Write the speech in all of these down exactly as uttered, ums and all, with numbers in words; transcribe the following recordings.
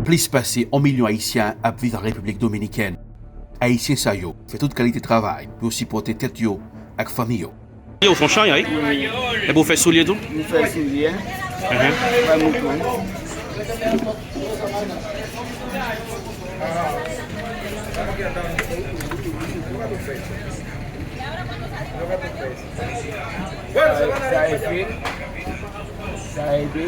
Plis pase yon milyon Ayisyen ap viv an Repiblik Dominikèn. Ayisyen sa yo fè tout kalite travay pou yo sipòte tèt yo ak fanmi yo. Yo fè yon chay, wi. Epi w fè soulye tou? Nou fè soulye. Mhm. Fè mouton. Sa, sa ede. Sa ede.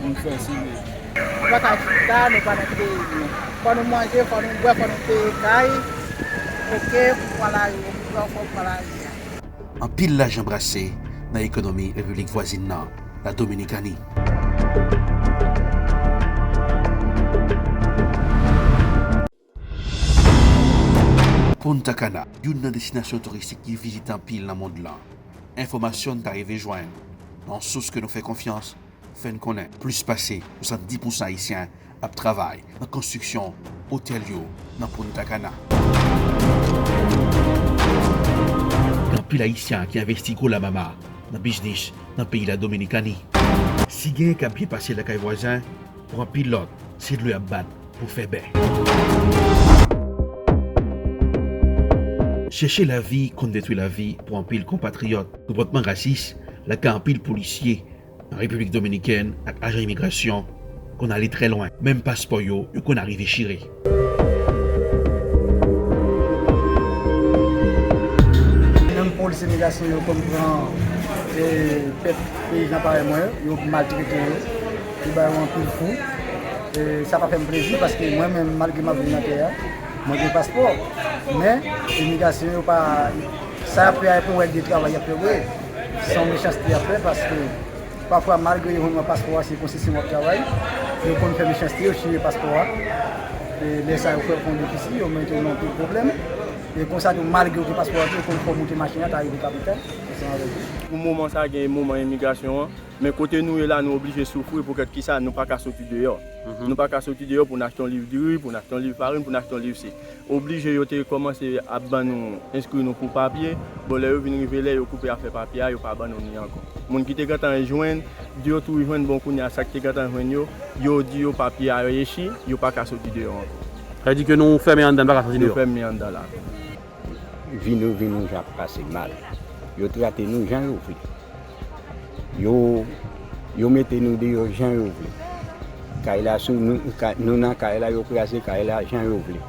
Moun fè soulye. Nou pa ka chita, nou pa nan peyi nou. Fò nou manje, fò nou bwè, fò nou peye kay. Oke, pou pran lari, obligansyon pou pran lari a. Anpil lajan brase nan ekonomi repiblik vwazin nan, la Dominikani. Punta Cana, youn nan destinasyon touristik ki vizite anpil nan mond lan. Enfòmasyon n ta rive jwenn nan yon sous ke nou fè konfyans fè n konnen plis pase swasanndis pousan Ayisyen ap travay nan konstriksyon otèl yo nan Punta Cana. Gen anpil Ayisyen ki envesti gwo lamama nan biznis nan peyi la Dominikani. Si genyen k ap byen pase lakay vwazen, pou anpil lòt, se dlo y ap bat pou fè bè. Chèche lavi konn detwi lavi pou anpil konpatriyòt. Konpòtman rasis lakay anpil polisye nan Repiblik Dominikèn ak ajan imigrasyon konn ale trè lwen. Menm paspò yo, yo konn arive chire. Menm polis imigrasyon yo konn pran, e, pèp peyizan parèy mwen yo, yo maltrete yo, yo ba yo anpil kou. E, sa pa fè m plezi paske mwen menm, malgre m ap viv nan tè a, mwen gen paspò. Men, imigrasyon yo pa, sa y ap fè a, e pou wè de travay y ap fè vre. Se yon mechanste y ap fè paske pafwa, malgre yo jwenn yon paspò a, se konstriksyon w ap travay, yo konn fè mechanste, yo chire paspò a. E lè sa a, yo fè w fè yon defisi, yo mete w nan anpil pwoblèm. E konsa tou, malgre w gen paspò a tou, yo konn fè w monte machin nan, ta rive kapital, ansanm avèk yo. Pou moman sa a, gen moman imigrasyon an, men kote nou ye la, nou oblije soufri pou kèt kisa nou pa ka soti deyò. Mhm. Nou pa ka soti deyò pou n achte yon liv diri, pou n achte yon liv farin, pou n achte yon liv si. Oblije yo te kòmanse ap ban nou, enskri nou pou papye. Bon, lè yo vin rive, lè yo koupe afè papye a, yo pa ban nou ni ankò. Moun ki te gentan jwenn, yo tou jwenn, bon, kounye a sa ki te gentan jwenn yo, yo di yo papye a echi, yo pa ka soti deyò ankò. Sa vle di ke nou fèmen anndan, n pa ka soti deyò? Nou fèmen anndan la. Vi nou, vi nou jan ap pase mal. Yo trate nou jan yo vle. Yo, yo mete nou deyò jan yo vle. Kay la sou nou, ka-, nou nan kay la, yo kraze kay la jan yo vle.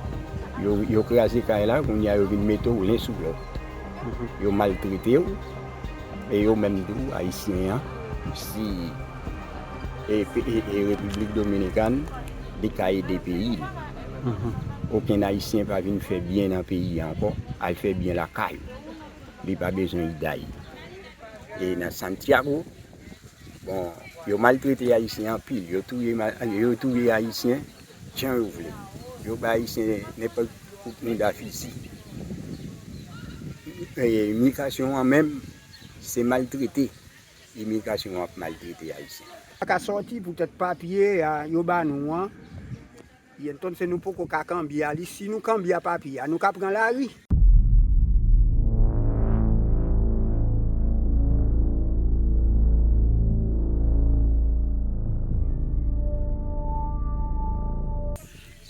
Yo, yo kraze kay la, kounye a yo vin mete w len sou lòt. Mhm. Yo maltrete w, e yo menm tou, Ayisyen an, si, e, e, e Repiblik Dominikàn, li ka ede peyi l. Mhm. Okenn Ayisyen pa vin fè byen nan peyi a ankò, al fè byen lakay ou. Li pa bezwen ede. E nan Santiago, bon, yo maltrete Ayisyen anpil. Yo touye ma-, yo touye Ayisyen jan yo vle. Yo bay Ayisyen nenpòt kout mouda fizi. E imigrasyon an menm, se maltrete. Imigrasyon an ap maltrete Ayisyen. Pa ka sòti poutèt papye a, yo ba nou an. Entonse nou poko ka kanbye a li. Si nou kanbye a papye a, nou ka pran lari.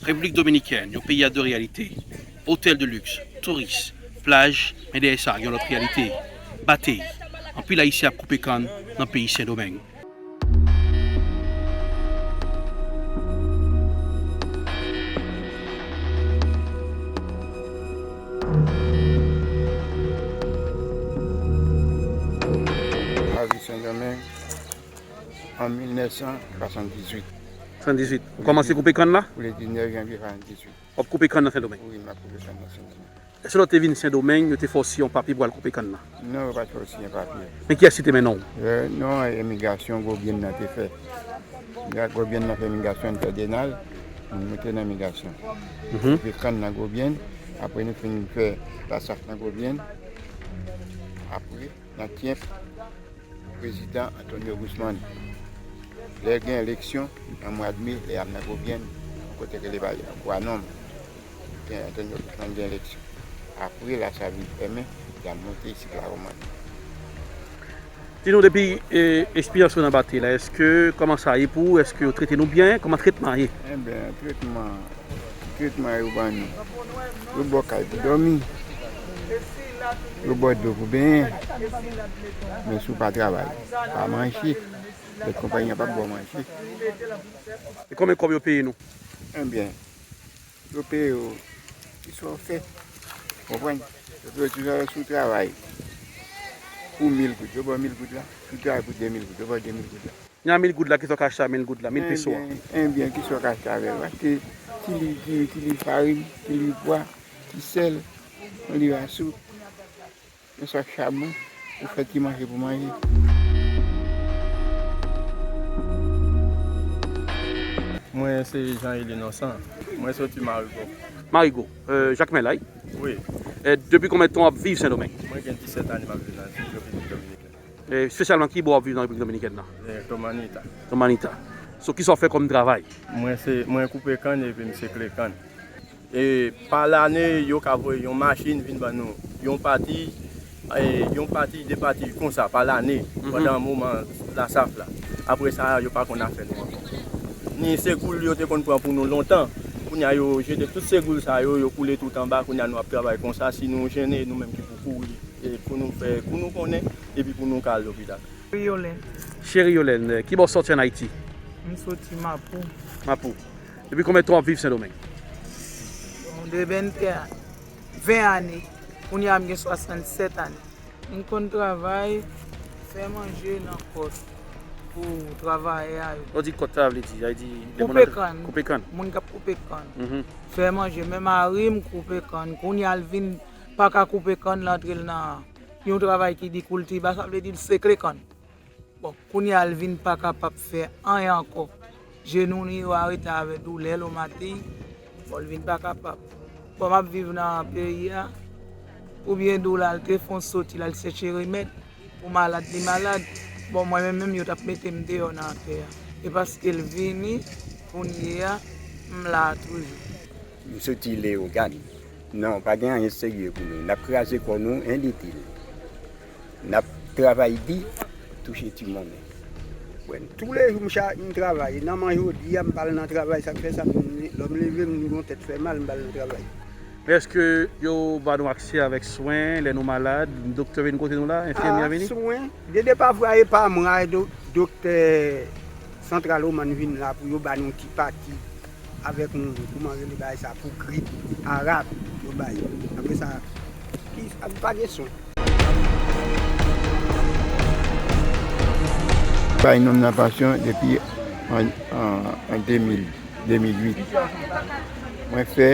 Repiblik Dominikèn, yon peyi a de reyalite. Otèl de luks, touris, plaj, men dèyè sa, gen yon lòt reyalite. Batey. Anpil Ayisyen ap koupe kann nan peyi Sendomeng. Mwen vin Sendomeng an mil nèf san swasanndizuit. Swasanndizuit. Ou kòmanse koupe kann la? Pou le diznèf janvye swasanndizuit. W ap koupe kann nan Sendomeng? Wi, m ap koupe kann nan Sendomeng. Èske lè w te vin Sendomeng, yo te fè w siyen yon papye pou w al koupe kann nan? Non, yo pa t fè w siyen papye. Men kiyès ki te mennen w? Eh, non, imigrasyon Gobyen nan te fè. Gobyen nan fè imigrasyon, fè denal, nou te nan imigrasyon. Mhm. Koupe kann nan Gobyen, apre nou fin fè lasaf nan Gobyen. Apre, nan Tyèp, prezidan Antonio Guzman. Lè gen eleksyon, nan mwa d me, lè y ap nan Gobyen, kote rele Bwa Nonm, gen Antonio Guzman gen eleksyon. Apre, lasaf vin fèmen, y ap monte isit Lawoman. Di nou depi e, eksperyans ou nan batri la, èske kòman sa ye pou ou? Èske yo trete nou byen? Kòman tretman ye? Ebyen, tretman, tretman yo ban nou. Yo ba w kay pou dòmi. Yo ba w dlo pou benyen. Men si w pa travay, pa manje. Lòt konpayi an p ap ba w manje. E konbyen kòb yo peye nou? Ebyen, yo peye w kisa w fè. Konprann? Yo peye w kisa w fè, si w travay pou mil goud, yo ba w mil goud la. Si w travay pou de mil goud, yo ba w de mil goud la. Nan mil goud la, kisa w ka achte a mil goud la, mil peso a? Ebyen, ebyen, kisa w ka achte avè l? W achte ti liv diri, ti liv farin, ti liv pwa, ti sèl, yon liv asou. Yon sak chabon pou fè ti manje pou manje. Mwen se Jean Eli Nonsan. Mwen soti Marigo. Marigo, euh, Jakmèl la, wi? Wi. E depi konbyen tan w ap viv Sendomeng? Mwen gen disèt ane m ap viv nan Repiblik Dominikèn. E espesyalman ki bò w ap viv nan Repiblik Dominikèn nan? E, Tomanita. Tomanita. So, kisa w fè kòm travay? Mwen se, mwen koupe kann epi m sekle kann. E pa lane, yo ka voye yon machin vin ban nou. Yon pati, e, yon pati, de pati konsa pa lane, pandan moman lasaf la. Apre sa, yo pa konn afè nou ankò. Ni segoul yo te konn pran pou nou lontan. Kounye a, yo jete tout segoul sa yo, yo koule tout anba. Kounye a, nou ap travay konsa. Si nou jennen, nou menm ki pou kouri. E pou nou fè, pou nou konnen, epi pou nou ka al lopital. Yolèn. Cheri Yolèn, ki bò w sòti ann Ayiti? M soti Mapou. Mapou. Depi konbyen tan w ap viv Sendomeng? De ven, ven ane. Kounye a m gen swasannsèt ane. M konn travay, fè manje nan kòt pou travayè a yo. Lè w di kòt, sa vle di, sa vle di koupe kann. Koupe kann. Moun k ap koupe kann. Fè manje, men mari m koupe kann. Kounye a l vin pa ka koupe kann, l antre l nan yon travay ki di koultiva, sa vle di l sekle kann. Bon, kounye a l vin pa kapab fè anyen ankò. Jenou li yo arete avè doulè, lomati. Bon, l vin pa kapab. Bon, m ap viv nan peyi a. Oubyen di w l al te fè yon soti, l al chèche remèd pou malad li malad. Bon, mwen menm, menm yo t ap mete m deyò nan atè a. E paske l vini, kounye a, m la a toujou. M soti Leyogàn. Non, pa gen anyen serye pou nou. N ap kraze kò nou initil. N ap travay di, touche ti monnen. Wè, toulejou m cha-, m travay. Nan man jodi a, m pa al nan travay. Sa k fè sa, m, lè m leve, m gen yon tèt fè mal, m pa al nan travay. Men èske yo ba nou aksè avèk swen lè nou malad? Doktè vin kote nou la? Enfimyè vini? Swen, de, de pafwa, e pa mwa, e do-, doktè Santral Oman vin la pou yo ba nou ti pati avèk yon, kouman rele bagay sa, pou grip, arab, yo bay. Apre sa, ki, pa gen swen. Bay nonm nan pansyon depi an, an, an de mil, de mil uit. Mwen fè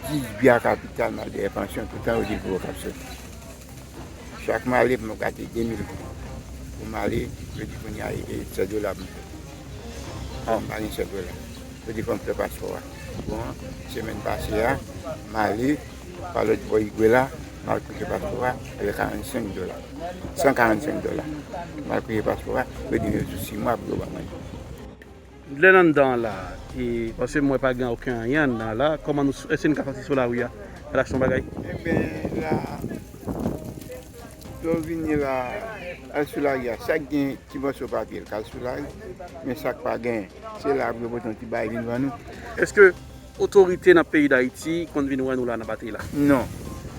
dis byen kapital, m al dèyè pansyon, toutan yo di l pou yo k ap soti. Chak m ale, m gate de mil goud. Pou m ale, yo di kounye a, e, e, sèt dola pou m fè. Bon, m pa gen sèt dola. Yo di fò m fè paspò a. Bon, semèn pase a, m ale, pa lòt bò Igwe la, m al kouche paspò a, se karannsenk dola. San karannsenk dola. M al kouche paspò a, yo di m yo sou sis mwa pou yo ban mwen. Lè n anndan an la, e, paske m wè pa gen okenn anyen anndan an la, kòman nou, èske n ka sòti sou lari a? Al achte yon bagay? Ebyen, la, lè w vini la, al sou lari a, sa k gen ti mòso papye, l ka al sou lari, men sa k pa gen, se la pou yo pote yon ti bagay vin ban nou. Èske otorite nan peyi Dayiti konn vin wè nou la nan batri la? Non,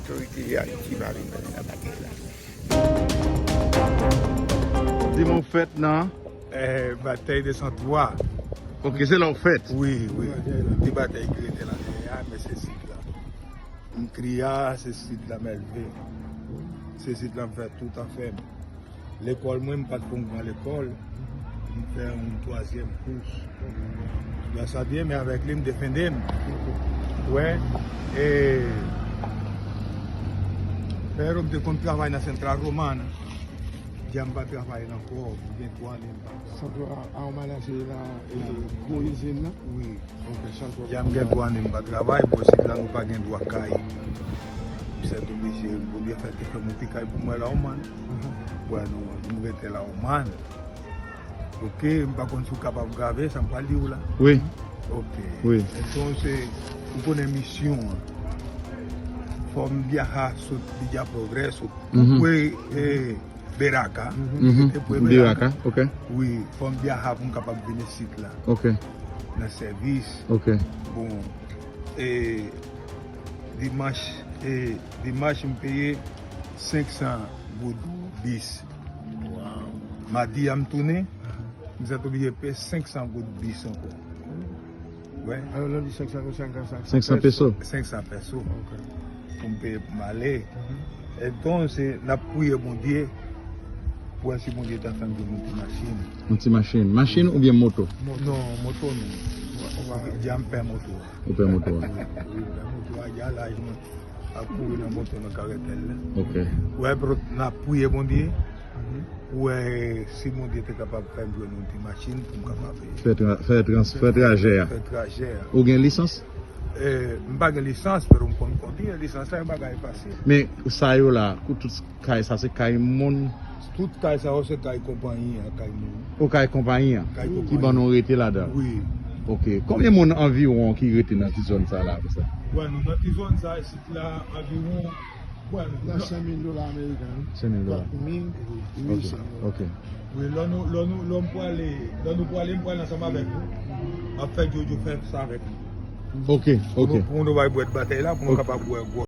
otorite Ayiti pa vin wè nou nan batri la. Di mwen w fèt nan? Eh, batèy de san twa. Ok, se la w fèt? Wi, wi. Ti batèy ki rete la dèyè a, men se sit la. M kriye a, se sit la m elve. Se sit la m fè tout afè m. Lekòl mwen, m pa t fè yon gran lekòl. M fè yon twazyèm kous. Gras a Dye, men avèk li, m defende m. Wè, e, frè m te konn travay nan Central Romana. Dja m pa travay ankò, gen twa ane m pa travay. Central Romana se la, e, gwo izin nan? Wi. Ok, Central Romana. Dja m gen twa ane m pa travay, bon, sit la nou pa gen dwa kay. M sètoblije, m oblije fè te fè m yon ti kay pou mwen la Romana. Wè, nou, nou rete la Romana. Ok, m pa konn si w kapab grave sa m pral di w la. Wi. Ok. Wi. Entonces, ou konnen misyon an. Fò m viaja sot Villa Progreso. Wi, e, Beraka. Mhm. Te pou Beraka, ok. Wi, fò m byaha pou m kapab vin isit la. Ok. Nan sèvis. Ok. Bon, e, dimanch, e, dimanch m peye senk san goud bis. Madi a m tounen, m sèt oblije peye senk san goud bis ankò. Wè. Alò, lè w di senk san, senk san, Senk san peso. Senk san peso. Ok. Pou m peye pou m ale. Entonse, n ap priye Bondye pou wè si Bondye ta fè m jwenn yon ti machin. Yon ti machin. Machin oubyen moto? Non, moto non. Dja m pè moto a. Ou pè moto a. Wi, m pè moto a, dja laj mwen ap kouri nan moto nan karetèl la. Ok. Wè, bro, n ap priye Bondye. Pou wè si Bondye te kapab fè m jwenn yon ti machin pou m kapab Fè, tra, fè, trans, fè trajè a. Fè trajè a. Ou gen lisans? E, m pa gen lisans, pero m konn kondwi. Lisans la, yon bagay fasil. Men sa yo la, kou tout kay, sa se kay moun? Tout kay sa yo se kay konpanyi an, kay moun. Ou kay konpanyi an? Kay konpanyi. Ki ban nou rete ladan? Wi. Ok. Konbyen moun anviwon ki rete nan ti zòn sa la konsa? Wè, nou nan ti zòn sa isit la, anviwon, wè, nou Nan senk mil dola ameriken. Senk mil dola. Kat mil uit san dola. Ok. Wi, lè nou, lè nou, lè m pwale, lè nou pwale, m pwale ansanm avèk nou. M ap fè Jojo fè sa avèk nou. Ok, ok. Pou nou bay bwèt batèy la, pou nou kapab bwè gwo.